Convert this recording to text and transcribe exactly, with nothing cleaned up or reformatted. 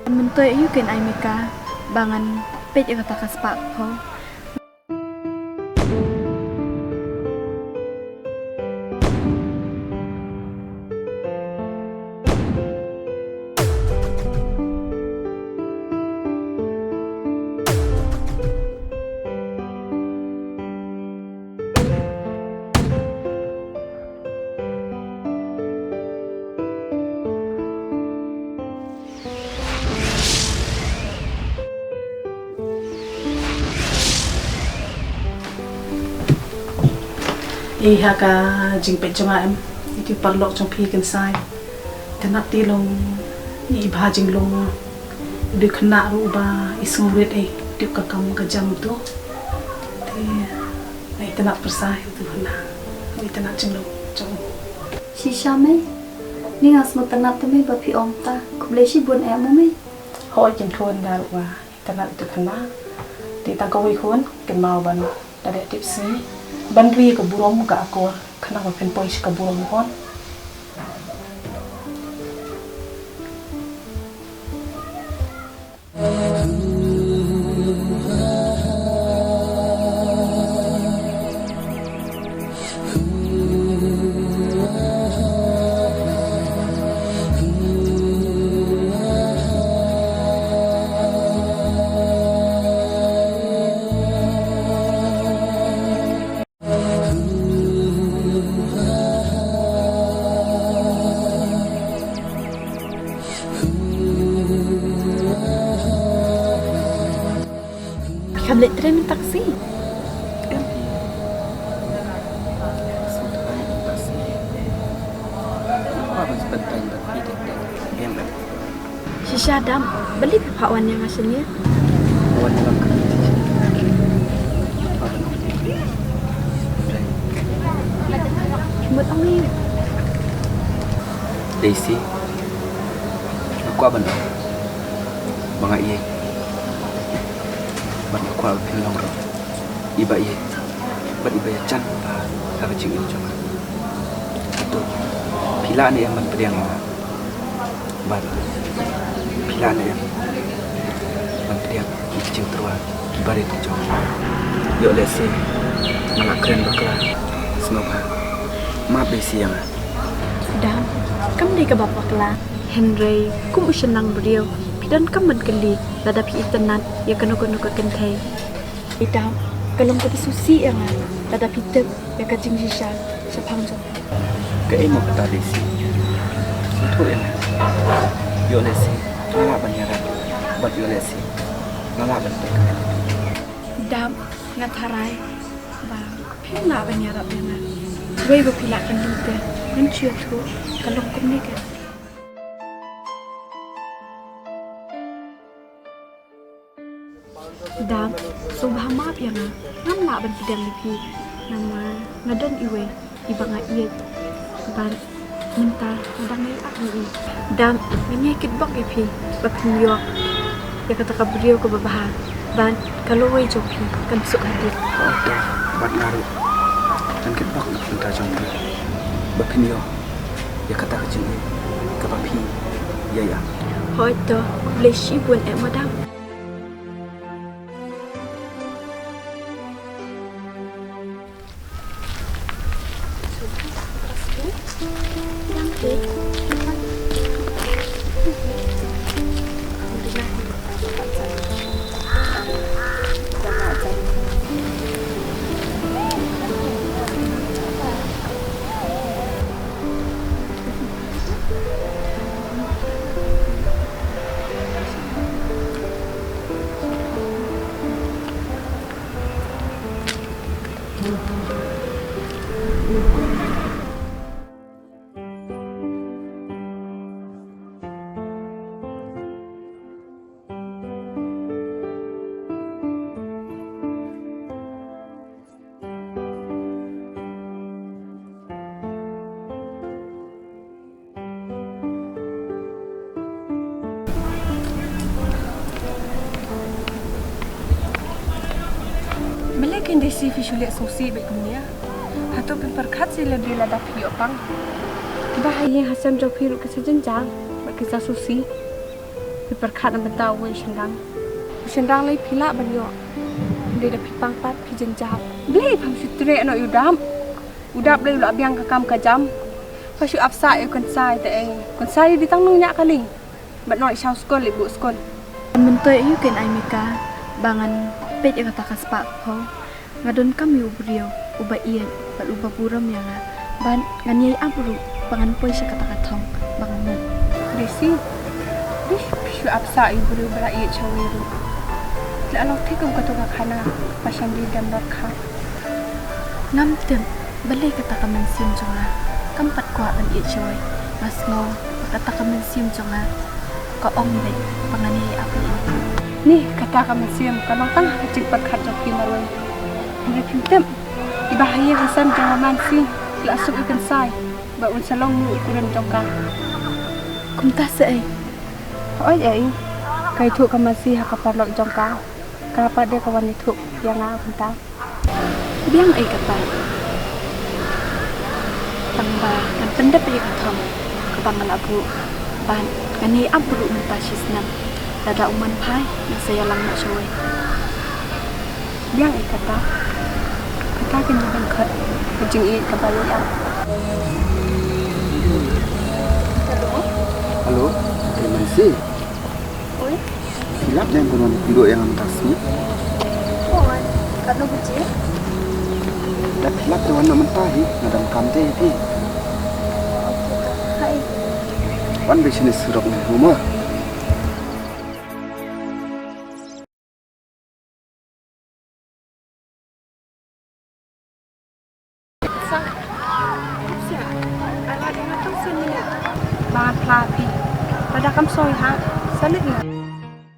Mynta ïa u kin ai mika ba ngan peit ïa kata ka spah phew. Ïa ka jingpeit jong nga em, ïa ki paralok jong phi kin sai. Te nap ti long i bha jinglong. Dei khynnah ruh ba i sngewrit ei, tip ka kam ka jam tu. Te nga itynnad pyrsa ïa utu khynnah. Nga itynnad jinglong jong u. Shisha mei. Ni nga sngewtynnad te mei ba phi ong ta. Khublei shibun eh mo mei. Hooid, kin khun da ruh nga itynnad utu khynnah. Te tang kawei khun kin maw ban da dei tip sngi ban ri ka burom ka akor khynnah ba phin poi sha ka burom khun. Kam leit trei mynta ka sngi. Em hi. Sngewthuh mynta ka sngi. Namar ban spend time bad phi dei dei. Em em. Shisha Dam, balei phi phah wan ïa nga shane? Wan ïa nga. Mut ong ïa. Daisy, nga kwah ban ong ba nga ïeit bad nga kwah ba phin long ruh iba ïeit bad iba ïajan bha ha ka jingim jong nga. Hato phi lah ne em ban pdiang ïa nga? Bad phi lah ne em ban pdiang ïa ki jingtyrwa kiba rit ki jong nga? Ïoh lehse nga la kren bakla. Sngewbha map Daisy ïa nga. Dam, kam dei kaba bakla. Hynrei kum u shynrang briew phi donkam ban kylli lada phi itynnad ïa kano kano ka kynthei. I Dam, ka long kaba sngewsih ïa nga lada phi tip ïa ka jingshisha shaphang jong nga. Kaei mo kata Daisy? Sngewthuh ïa nga. Ïoh lehse nga lah ban ïarap bad ïoh lehse nga lah ban peit. Dam, nga tharai ba phim lah ban ïarap ïa nga. Wei ba phi lah kynduh te ngan shu ïathuh. Ka long kumne ka. Dam, sngewbha map ïa nga. Ngam lah ban pdiang ïa phi namar nga don iwei iba nga ïeit. Bad mynta nga dang ïai ap ïa i. Dam, ngam ïai kitbok ïa phi ba phin ïoh ïa kata ka briew kaba bha. Bad ka lawei jong phi kan suk hadien. Hooid to, bad nga ruh ngan kitbok na ka bynta jong phi ba phin ïoh ïa kata ka jingïeit kaba phi ïai ap. Hooid to, khublei shibun eh ma Dam. Balei kein Daisy phi shu leh sngewsih bad kumne? Hato phi pyrkhat seh lade lada phi ïoh pang? Ba ha ïing ha sem jong phi ruh ki sa jynjar bad ki sa sngewsih. Phi pyrkhat na bynta uwei u shynrang. U shynrang lei phi lah ban ïoh. Hynrei da phi pang pat phi jynjar. Balei pham shu treh noh ïa u Dap? U Dap lei u la biang ka kam ka jam. Pha shu ap sah ïa u Kynsai te ei. Kynsai dei tang nongñiah kali. Bad nongshah skul, i buh skul. Myntoi aïu kein ai Mika ba ngan peit ïa kata ka spah ka phew. Nga donkam ïa u briew uba ïeit bad uba burom ïa nga. Bad ngan ïai ap ruh ba ngan poi sha kata ka thong ba nga mut. Desi, dei phi shu ap sah ïa u briew ba la ïeit shawei ruh. Leh long thik kum kato ka khana ba shan dei dem bad kha. Ngam tip balei kata ka mynsiem jong nga kam pat kwah ban ïeit shawei. Nga sngew ba kata ka mynsiem jong nga ka ong beit ba ngan ïai ap ïa i. Ni kata ka mynsiem ka long tang ha ka jingpyrkhat jong phi marwei. Hynrei phim tip, i bah ha ïing ha sem jong nga Mansi la suk ïa u Kynsai ba un sa long u kurim jong ka. Kumta sa ei? Hooid ei, ka ïathuh ka Mansi ha ka paralok jong ka. Ka pat de ka wan ïathuh ïa nga kumta. Biang ei kata. Tang ba ngan pyndep ïa ka thong kaba nga la buh. Bad ngan ïai ap ruh mynta shi snem. Lada u man phai ngan sa ïalang noh shawei. Biang ei kata. Kata ka dei ban khot ka jingïeit kaba ïai ap. Hello. Hello. Hey Mansi. Oi. Phi lah dang kumno phi ïoh ïa nga mynta sngi? Oi, katno baje? Da phi lah te wan noh mynta hi, nga dang kam te hi phi. Wan beit shane surok ne, mo. Ba ngan phla phi. Lada kam soi ha. Sa leit na.